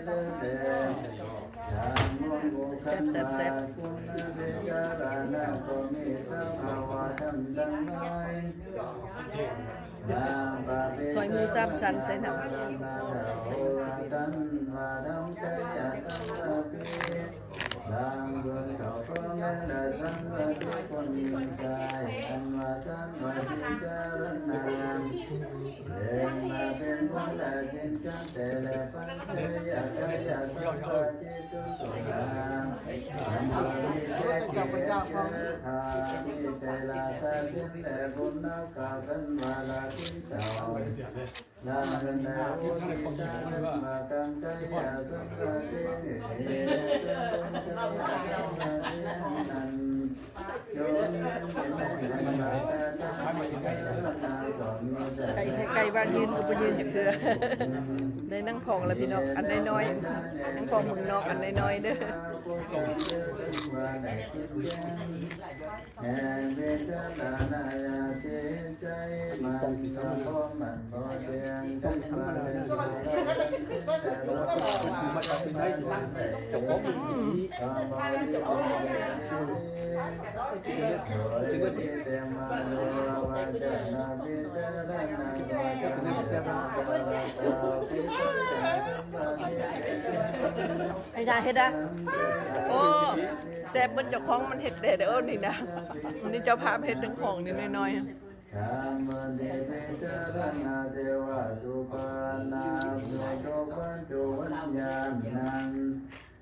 ແຊບໆໆ ຊອຍໝູສາມຊັ້ນໃສ່ນ້ຳ ລ້າງບຸນເຂົ້າຂອງແມ່ນ ແລະສັງວະຕິຄຸນມີກາຍ ອັນວ່າສັນວະຕິຈາລະນາ ເປັນມາເປັນຜົນແລະສິນຈັກແຕ່ແລະປັນເທຍະກາຍະສັງວະຕິຈຸສຸນາ ອັນວ່າມີແຕ່ກິເລສເຊື້ອຂ້າ ມີແຕ່ລາຊາສິນແລະບຸນນາກາສັນວະລາສິນເຈົ້າ ໃກ້ໆ ບ້ານອື່ນກໍບໍ່ຍື່ນຈັກເທື່ອ ໄດ້ນັ່ງພອງແລ້ວພີ່ນ້ອງ ອັນນ້ອຍໆ ນັ່ງພອງເມືອງນອກ ອັນນ້ອຍໆເດີ້. ແຫ່ງວິຈາລະນະຍານຈິດໃຈມັນກໍບໍ່ໝັ້ນບໍ່ທ່ຽງ ທັງວ່າແມ່ນແຕ່ວ່າເປັນໄດ້ຢູ່ນະ ເຈົ້າຂອງມັນມີທີ່ດີ ກໍບໍ່ດີກໍບໍ່ດີ ໂດຍມີແຕ່ມາໂນວ່າຈະນະວິຈາລະນະກໍຈະນະ ໄອ້ດາເຮັດອະ ໂອ້ ແຊບເບິດເຈົ້າຂອງມັນເຮັດແດ່ເດີນີ້ນະ ນີ້ເຈົ້າພາບເຮັດຈັ່ງຂອງນີ້ນ້ອຍໆ ກາມະດີວິຈາລະນະເດວະສຸປານາໂຍໂຕປັນຈຸວິນຍານນັງ